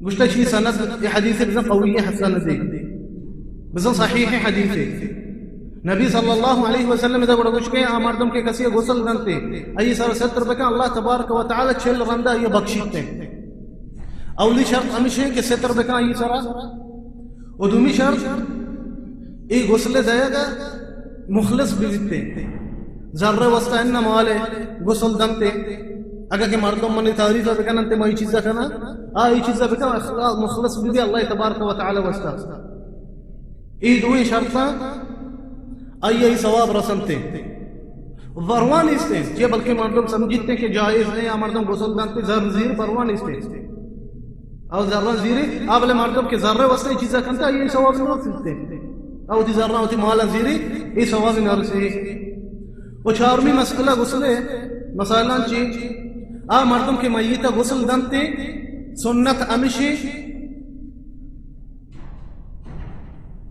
گوشتہ چی سند، اے حدیث بزن قوی حسن دے، بزن صحیح حدیث۔ نبی صلی اللہ علیہ وسلم ادا گوڑا گوشت کہ آ مردم کہ کسی غسل دنتے، ای سر ستر بکن، اللہ تبارک و تعالی چل رندا یہ بخشیتے۔ اولی شرط ہمیشہ کہ ستر بکن ای سر، و دومی شرط، اے غسل دئیگا مخلص بہ بیتے۔ زر واسطہ انہ مالے غسل دنتے۔ اگہ کہ مردم منی تعریف بکننتے، ما ای چیزا کنا، آ ای چیزا بکن، اخلاص، مخلص بہ بی اللہ تبارک و تعالی واسطہ۔ اے دوئیں شرطاں آئی ای ثواب رسنتے۔ پرواہ نیستے، چیا بلکہ مردم سمجھتے کہ جائز نہیں، آ مردم غسل دنتے، زر زیر پرواہ نیستے۔ او زر زیرے، آ بلے مردم کہ زر واسطہ ای چیزا کنتا، یہ ثواب نہ رسیتے۔ او تی زر، او تی مال زیرے، یہ ثواب نہ رسے۔ و چارمی مسئلہ غسل ہے، مثلاً چی، آ مردم کہ میت غسل دنتے، سنت ہمیشی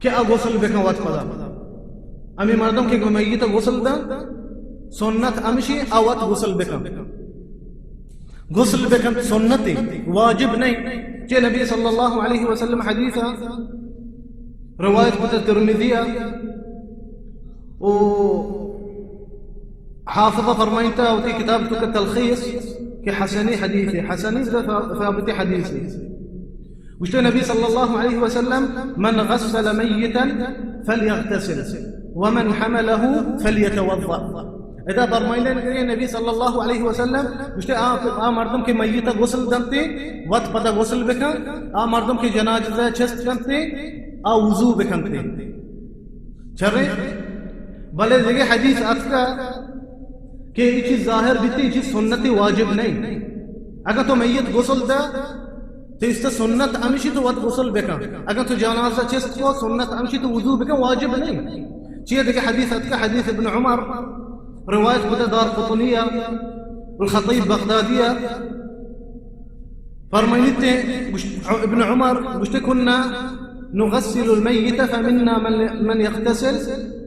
کہ آ غسل بکن وت پدا۔ ہمے مردم کہ میت غسل دنت، سنت ہمیشی آ وت غسل بکن۔ غسل بکن سنتے، واجب نہیں۔ چہ نبی صلی اللہ علیہ وسلم حدیث روایت کتا ترمذی و حافظ فرمائنتا وتی کتاب تو کہ تلخیص کہ حسنی حدیث، حسنی ثابت حدیث۔ گوشتے نبی صلی اللہ علیہ وسلم، من غسل میتا فلیغتسل ومن حمله فلیتوضأ۔ ادا فرمائلن کہ نبی صلی اللہ علیہ وسلم گوشتے، آ، آ مردم کہ میت غسل دنتے، وت پدا غسل بکن، آ مردم کہ جنازہ چست کنتے، آ وضو بکنتے۔ چرے؟ بلے دیگه حدیث اتکا کہ یہ چیز ظاہر بیتے، یہ چیز سنت واجب نہیں۔ اگر تو میت غسل دا، تو اس سے سنت ہمیشی تو وت غسل بکن۔ اگر تو جنازہ چست کو، سنت ہمیشی تو وضو بکن، واجب نہیں۔ چیئے دیگه حدیث اتکا، حدیث ابن عمر روایت کتا دار قطنیہ، الخطیب بغدادیہ، فرمائنیتے، گوشت، ابن عمر گوشتے، كنا نغسل الميت فمنا من، من يغتسل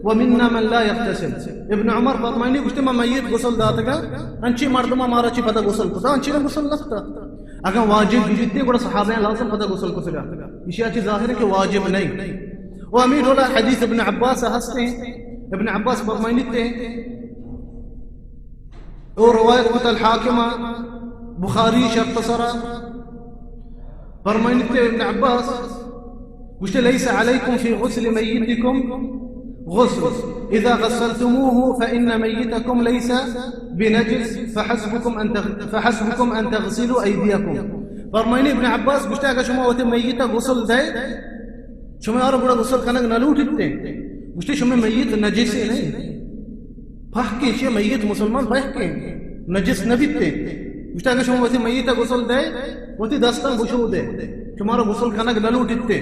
ومنا من لا يغتسل۔ ابن عمر فرمائنی، گوشتے، ما میت غسل داتگا، انچی مردم مارا چی پدا غسل کتا، انچی نہ غسل نکتا۔ اگر واجب بیتے، گڑا صحابہ لازم پدا غسل کتگا۔ اشیا چی ظاہر ہے کہ واجب نہیں۔ و ہمیں ڈولا حدیث ابن عباس ہستے، ابن عباس فرمائنیتے، او روایت کت الحاکم، بخاری شرط سرا، فرمائنیتے ابن عباس گوشتے، ليس عليكم في غسل ميتكم غسل، إذا غسلتموه فإن ميتكم ليس بنجس، فحسبكم أن تغ-، فحسبكم أن تغسلوا أيديكم۔ فرمائنی ابن عباس گوشتے، اگر شما وتی میت غسل دے، شما آرا گڑا غسل کنگ نہ لوٹیت۔ گوشتے، شما میت نجسے نہیں۔ پہکیں، چیا میت مسلمان پہکیں، نجس نہ بیتے۔ گوشتے، اگر شما وتی میت غسل دے، وتی دستاں بشو دے، شمارا غسل کنگ نہ لوٹیتے۔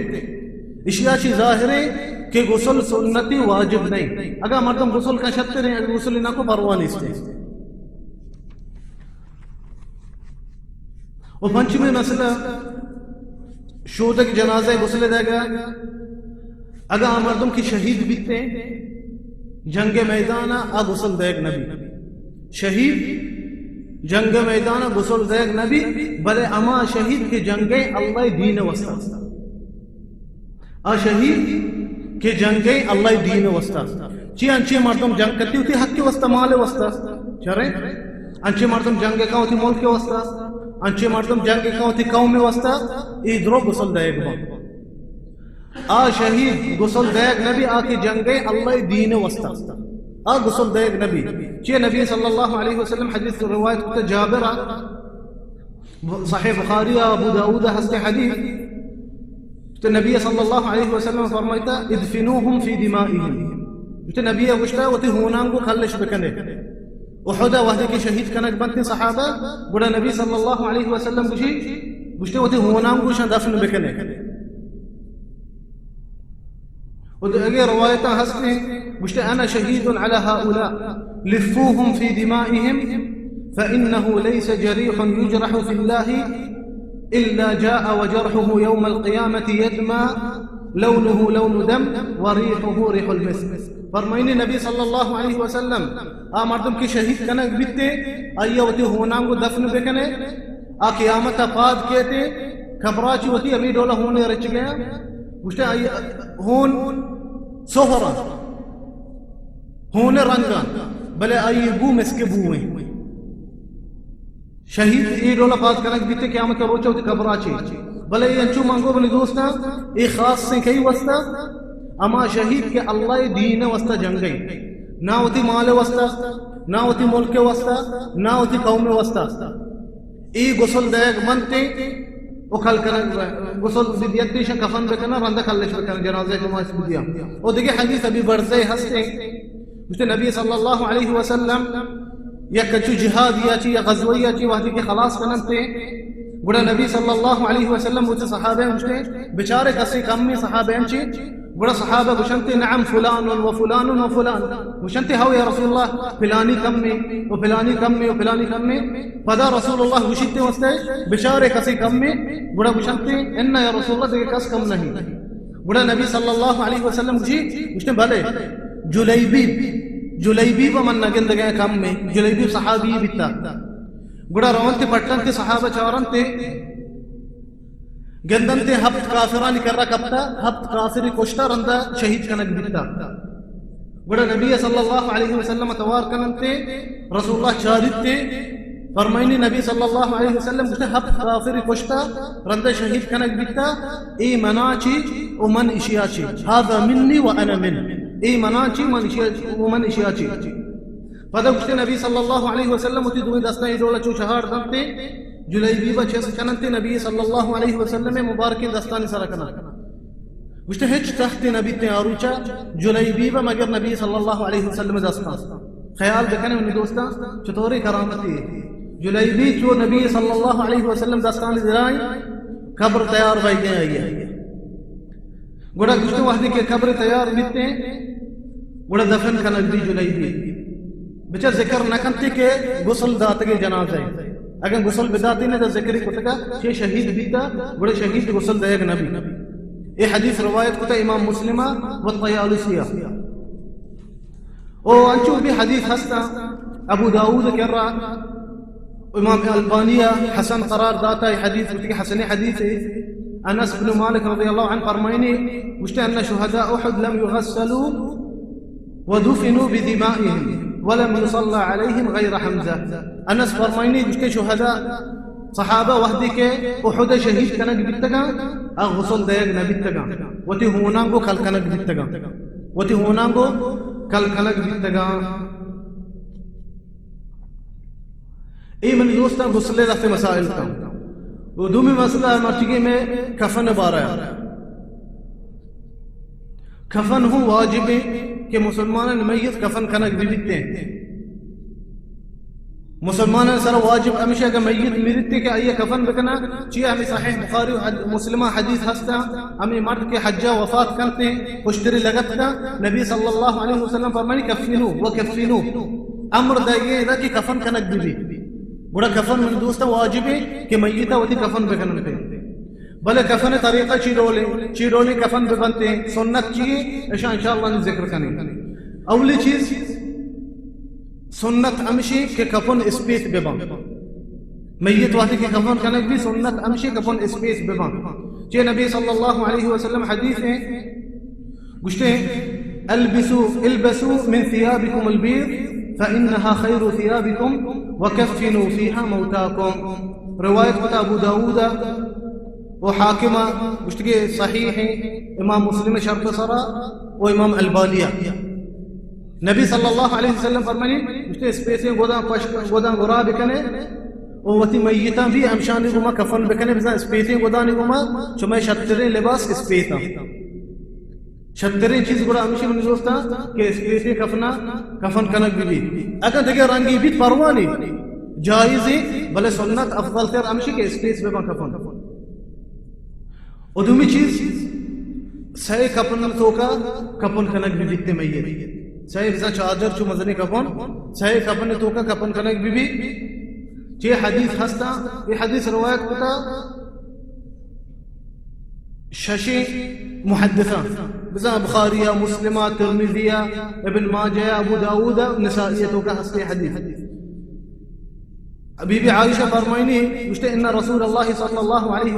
اشیا چی ظاہر ہے کہ غسل سنتی واجب نہیں۔ اگر مردم غسل کا شتر ہیں، اگر غسل نہ کو پرواہ نہیں۔ و پنچمی مسئلہ، شودگ جنازہ غسل دیگا۔ اگا آ مردم کہ شہید بیتے، جنگ میدان آ غسل دیگ نبی۔ شہید جنگ میدان غسل دیگ نبی، بلے ہما شہید کہ جنگ اللہ دین واسطہ۔ آ شہید کہ جنگ اللہ دین واسطہ۔ چی انچے مردم جنگ کتی وتی حق واسطہ، مال واسطہ۔ چرے؟ انچے مردم جنگ کا وتی ملک واسطہ۔ انچے مردم جنگ کا وتی قوم واسطہ۔ ای درو غسل دیگ با۔ آ شہید غسل دیگ نبی، آ کہ جنگ اللہ دین واسطہ۔ آ غسل دیگ نبی۔ چی نبی صلی اللہ علیہ وسلم حدیث روایت کتا جابر، صحیح بخاری، ابو داؤد ہستے حدیث۔ تو نبی صلی اللہ علیہ وسلم فرمائتا، ادفنوهم في دمائهم۔ تو نبی گوشتا، وتی ہونانگو کلش بکنے۔ احد وحدے کہ شہید کنگ بنتے صحابہ، گڑا نبی صلی اللہ علیہ وسلم گوشی، گوشتے وتی ہونانگو شان دفن بکنے۔ و دگہ روایتاں ہستیں، گوشتے، انا شہید علی هؤلاء، لفوهم في دمائهم، فإنه ليس جريح يجرح في الله إلا جاء وجرحه يوم القيامة يدمى لونه لون دم وريحه ريح المسك۔ فرمائنی نبی صلی اللہ علیہ وسلم، آ مردم کہ شہید کنگ بیتے، آئی وتی ہونانگو دفن بکنے، آ قیامت ءَ پاد کیت، قبر ءَ چہ وتی ہمے ڈول ءَ ہون ءَ رچگ ءَ، گوشتے آئی ہون سہر ءَ، ہون ءِ رنگ ءَ، بلے آئی بو مسک ءِ بو ایں۔ شہید اے ڈول ءَ پاد کنگ بیت قیامت ءِ روچ ءَ وتی قبر ءَ چہ۔ بلے اے انچو من گوں منی دوستاں، اے خاصیں کئی واسطہ؟ ہما شہید کہ اللہ ءِ دین ءِ واسطہ جنگ ءَ، نہ وتی مال ءِ واسطہ، نہ وتی ملک ءِ واسطہ، نہ وتی قوم ءِ واسطہ۔ اے غسل دئیگ بنت و کل کنگ، غسل بدیت، ایشاں کفن بکناں، رندا کلش بکناں، جنازہ ءَ کماش بدیاں۔ و دگہ حدیث ابی برزہ ہستیں، گوشتے نبی صلی اللہ علیہ وسلم یک انچو جہادی ءَ چہ یا غزوہ ءَ چہ وہدے کہ خلاص کننتے، گڑا نبی صلی اللہ علیہ وسلم وتی صحابہ گوشتے، بچارے کسے کمیں صحابہ انچے، گڑا صحابہ گوشنتے، نعم فلان و فلان و فلان۔ گوشنتے، ہو یا رسول اللہ، فلانی کمیں و فلانی کمیں و فلانی کمیں۔ پدا رسول اللہ گوشیتے واسطے، بچارے کسے کمیں، گڑا گوشنتے، انا یا رسول اللہ، دگہ کس کم نہیں۔ گڑا نبی صلی اللہ علیہ وسلم گوشی، گوشتے، بلے، جلیبیب، جلیبیب من نگندگاں کمیں، جلیبیب صحابی بیتا۔ گڑا رونتے پٹنتے صحابہ چارنتے، گندنتے ہپت کافرانی کرا کپتا، ہپت کافری کشتا، رندا شہید کنگ بیتا۔ گڑا نبی صلی اللہ علیہ وسلم توار کننتے، رسول اللہ چاریتے، فرمائنی نبی صلی اللہ علیہ وسلم گوشتے، ہپت کافری کشتا، رندا شہید کنگ بیتا، اے منا چی و من اشیا چی، هذا مني وأنا منه، اے منا چی، من اشیا، و من اشیا چی۔ پدا گوشتے نبی صلی اللہ علیہ وسلم وتی دوئیں دستاں اے ڈولا چو چہار دنتے، جلیبیبا چست کننتے، نبی صلی اللہ علیہ وسلم مبارکیں دستانی سرا کنن۔ گوشتے ہچ تخت نبیتے آ روچا جلیبیبا مگر نبی صلی اللہ علیہ وسلم دستاں۔ خیال بکنے منی دوستاں، چطوری کرامتی ہے۔ جلیبی چو نبی صلی اللہ علیہ وسلم دستانی درائیں، قبر تیار بئی گئے آئی۔ گڑا گوشتے وہدے کہ قبر تیار بیتے، گڑا دفن کنگ بی جلیبی۔ بچا ذکر نہ کنتے کہ غسل داتگے جنازہ۔ اگر غسل بداتے نہ تو ذکر کتگا کہ شہید بیتا، گڑا شہید غسل دئیگ نہ بی۔ اے حدیث روایت کتا امام مسلمہ و طیالسیہ۔ او انچو بھی حدیث ہستا، ابو داؤد کرا، امام البانی حسن قرار داتا، اے حدیث، گوشتی کہ حسن حدیث ہے۔ انس بن مالک رضی اللہ عنہ فرمائنی، گوشتے، ان شہداء احد لم يغسلوا ودفنوا بدمائهم ولم يصلى عليهم غير حمزة۔ انس فرمائنی، گوشتے، شہداء، صحابہ وہدے کہ احد شہید کنگ بیتگاں، آ غسل دئیگ نہ بیتگاں، وتی ہوناں گوں کل کنگ بیتگاں، وتی ہوناں گوں کل کنگ بیتگاں۔ اے منی دوستاں غسل ءِ لہتے مسائل تاں۔ و دومی مسئلہ مرچیگیں مئے کفن ءِ بارہ ءَ۔ کفن ہوں واجب ہے کہ مسلمانانی میت کفن کنگ بہ بیت۔ مسلمانانی سر واجب ہمیشہ کہ میت مریت کہ آئی کفن بکنا، چی ہمیں صحیح بخاری و حد-، مسلم حدیث ہستا، ہمیں مرد کہ حجا وفات کرتے، پشتری لگت کا، نبی صلی اللہ علیہ وسلم فرمانی، کفنو و کفنو۔ امر دئیگے ادا کہ کفن کنگ بہ بی۔ گڑا کفن من دوستاں واجب ہے کہ میتا وتی کفن بکننتے۔ بلے کفن طریقہ چی ڈولے، چی ڈولے کفن ببنتے، سنت چی ہے، اشاں انشاءاللہ ذکر کنیں۔ اولی چیز، سنت ہمشی کہ کفن اسپیت ببن۔ میت وقتی کہ کفن کنگ بی، سنت ہمشی کفن اسپیت ببن۔ چے نبی صلی اللہ علیہ وسلم حدیث ہے، گوشتے، البسوا، البسوا من ثيابكم البيض فإنها خير ثيابكم وكفنوا فيها موتاكم۔ روایت کتا ابو داؤد و حاکم، گوشتگی صحیح ہے، امام مسلم شرط سرا و امام البانیہ۔ نبی صلی اللہ علیہ وسلم فرمانی، گوشتے اسپیتیں گداں پشک، گداں گرا بکنے، و وتی میتاں بھی ہمشانی گوما کفن بکنے، بزاں اسپیتیں گدانی گوما، چمے شتریں لباس اسپیتاں۔ شتریں چیز گڑا ہمشی منی دوستاں کہ اسپیتیں کفنا کفن کنگ بہ بی۔ اگاں دگہ رنگی بیت پروا نی، جائز ہے، بلے سنت افضل تر ہمشی کہ اسپیت بباں کفن۔ و دومی چیز، سئے کپن توکا کپن کنگ بہ بیت میت۔ سئے بزاں چادر چو مزنیں کپن، سئے کپن توکا کپن کنگ بہ بی۔ چے حدیث ہستا، اے حدیث روایت کتا ششیں محدثاں، بزاں بخاری، مسلم، ترمذی، ابن ماجہ، ابو داؤد، نسائی توکا ہستے حدیث۔ بی بی عائشہ فرمائنی، گوشتے، ان رسول اللہ صلی اللہ علیہ